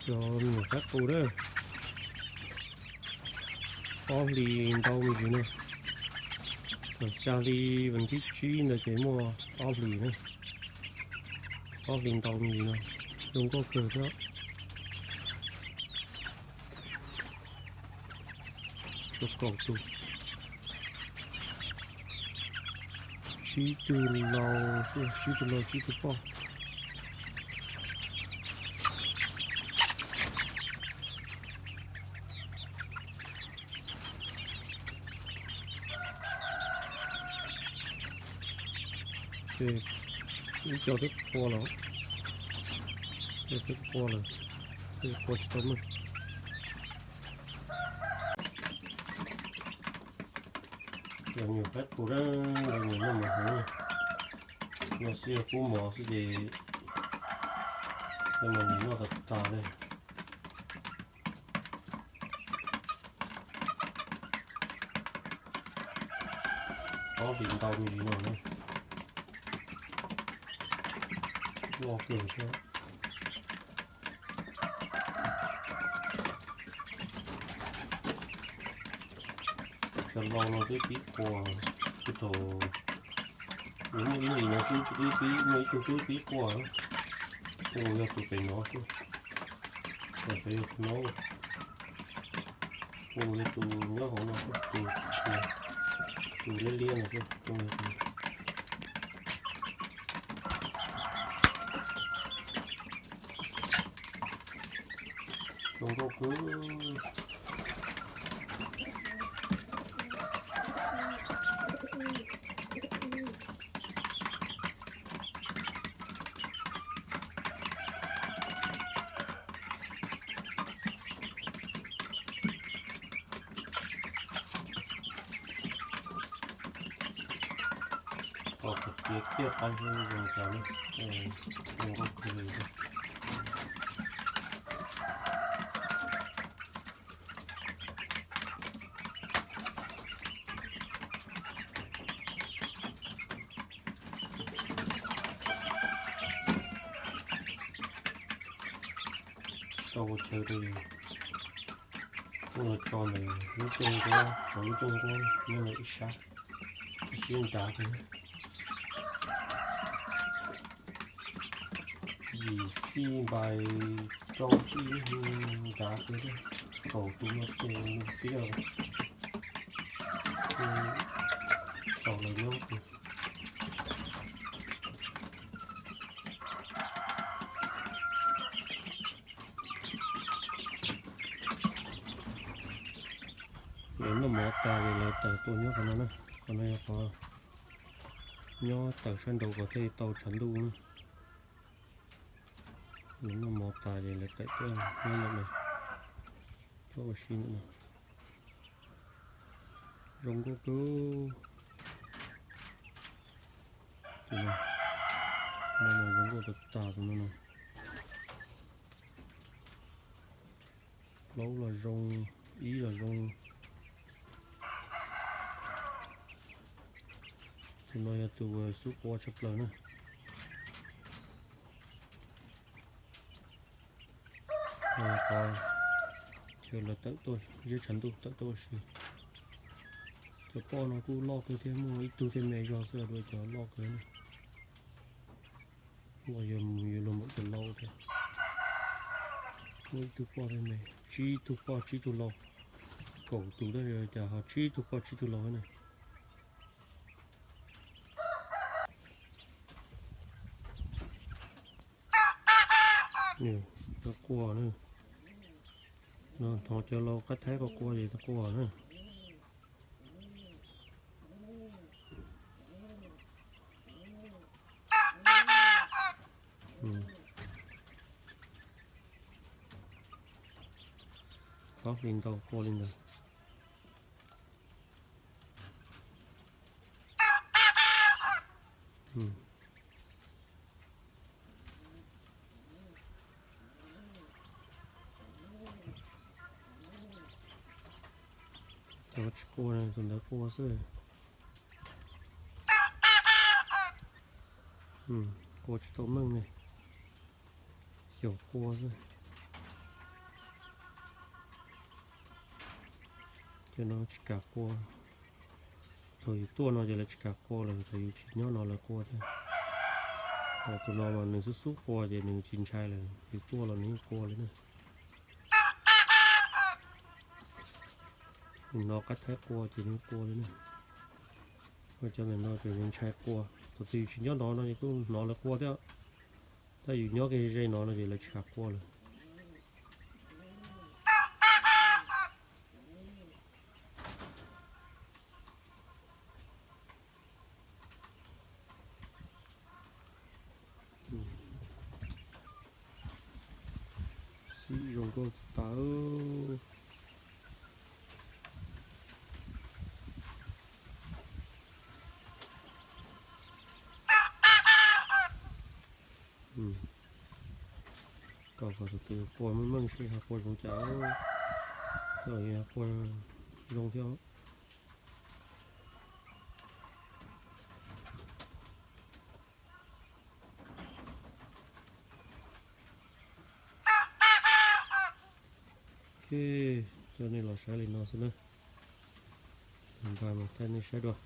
Cov me nyuam qaib qus na, ob hlis ntau me ntsis no. Thaum xya hli vas thib tsib ntawd ces muaj ob hlis na. Ob hlis ntau me ntsis no, zoo nkauj kawg thiab. Tau kaum tus, tsib tug laus, tsib tug laus tsib tug poj. Ces ib co twb qua lawm, twb qua lawm, twb qua tsis tau maj. Cov me nyuam qaib qus na, los nyiam noj mov heev. Noj xwb yog kub mov xwb ces cov mas nyiam noj tas tas li. Ob hlis ntau me ntsis no na, loj kawg thiab. Cov laus no twb pib qua, thaum muaj ib hlis no xwb twb pib, muaj ib tug twb pib qua, yog tus pem no xwb, pem yog tus no, ua li tus nyob hauv no, tus liab liab no xwb. Zoo nkauj kawg. Qhov tias kiag qab zoo cas ne, zoo nkauj kawg li. Tsis tau ua chaw rau yus, kuj los tso ntawm lub cooj nquab, tso lub cooj nquab nyob ntawm ib sab, ib sab nrad. Yim xij npais rau xij nrad, kaum tus no ces nws twb yog tau lawv nyob. Lawv noj mov tas ces lawv tawm tuaj nyob qhov no na. Qhov no yog qhov nyob tawm sab nraud kom thiaj tau tshav ntuj na. Lawv noj mov tas ces lawv tawm tuaj nyob ntawm no, tuaj ua si ntawm no. Zoo nkauj kawg. Tus no, no zoo nkauj tas tas tus no no. Plaub los zoo, ib los zoo. Tus no yog tus xub qua tshaj plaws na. Qhov chaw lawv tawm tuaj ziab tshav ntuj tawm tuaj ua si. Cov poj no kuj loj kawg thiab, muaj ib tug thiaj me zog xwb, cov loj kawg na. Los yog mus yuav luag npaum cov laus thiab. Muaj ib tug poj thiab me, tsib tug poj tsib tug laus. Kaum tus tab sis cas ho tsib tug poj tsib tug laus na. Tau qua na. Los thov cov laus qaib thaib qua qua ces tau qua na. Ob hlis ntau qua li ntawd. Cov tsis qua, tus ntawd qua xwb. Qua tsis tau meej li. Xyaum qua xwb. Cov no tsis kam qua. Thaum yus tuaj no ces lawv tsis kam qua lawm, thaum yus tsis nyob no lawv qua thiab. Tus no mas nws xub xub qua ces nws tsis ntshai lawm, yus tuaj los nws yeej qua li na. Nws hnov qab thaib qua ces nws qua li na. Cov ntawm no ces nws ntshai qua, thaum twg yus tsis nyob no no ces kuj hnov lawv qua thiab. Tab yus nyob kiag ze no no ces lawv tsis kam qua lawm. Xim zoo nkauj tas. Kom tus twg qua meej meej seb ho qua zoo cas, ho qua zoo thiab. Ok, coj nej los saib li no xwb na. Npaj mus thaij nej saib dua.